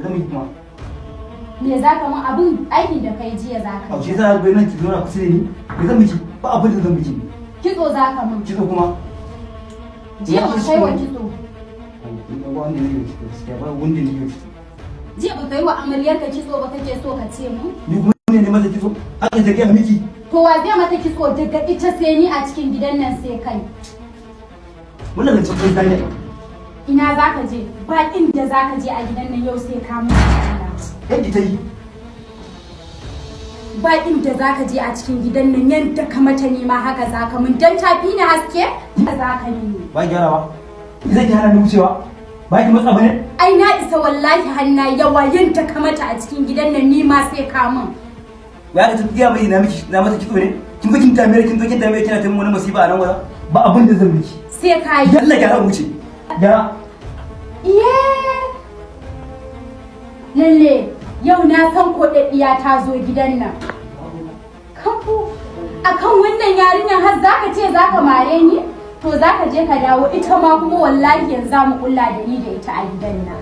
Zan miki kuma. Me za ka mun? Abin aikin da kai jiya za ka A yi. shi za a nan ki zauna kusa da ni. Me zan miki? Ba abin da zan miki. Kitso za ka mun. Kitso kuma? Jiya ba kai wa kitso. Ba wanda ne kitso gaskiya, ba wanda ne kitso. Jiya ba kai wa amaryarka kitso ba kake so ka ce mun? Ni kuma ne mata kitso? Haka ta gaya miki? To wa zai mata kitso daga ita sai ni a cikin gidan nan sai kai? Wannan zancen banza ne. Ina za ka je? Ba inda za ka je a gidan nan, yau sai ka mutu Allah. Yadda ta yi. Ba inda za ka je a cikin gidan nan, yadda ka mata ni ma haka za ka mun, dan ta fi ni haske za ka mini. Ba gyara ba. Zai ki hana ni wucewa? Ba ki matsa bane? Ai na isa wallahi, hanna yawa, yadda ka mata a cikin gidan nan ni ma sai ka mun. Ya ka tafi gaya mai na miki na mata kitso ne? Kin zo kin dame, kin zo kin dame, kina ta mun wani masifa a nan wajen. Ba abin da zan miki. Sai ka yi. Yalla, gyara, wuce. Gyara. Iye! Lalle yau na san koɗaɗɗiya ta zo gidan nan. Kafu, akan wannan yarinyar har zaka ce zaka mare ni? To zaka je ka dawo, ita ma kuma wallahi yanzu za mu kulla da ni da ita a gidan nan.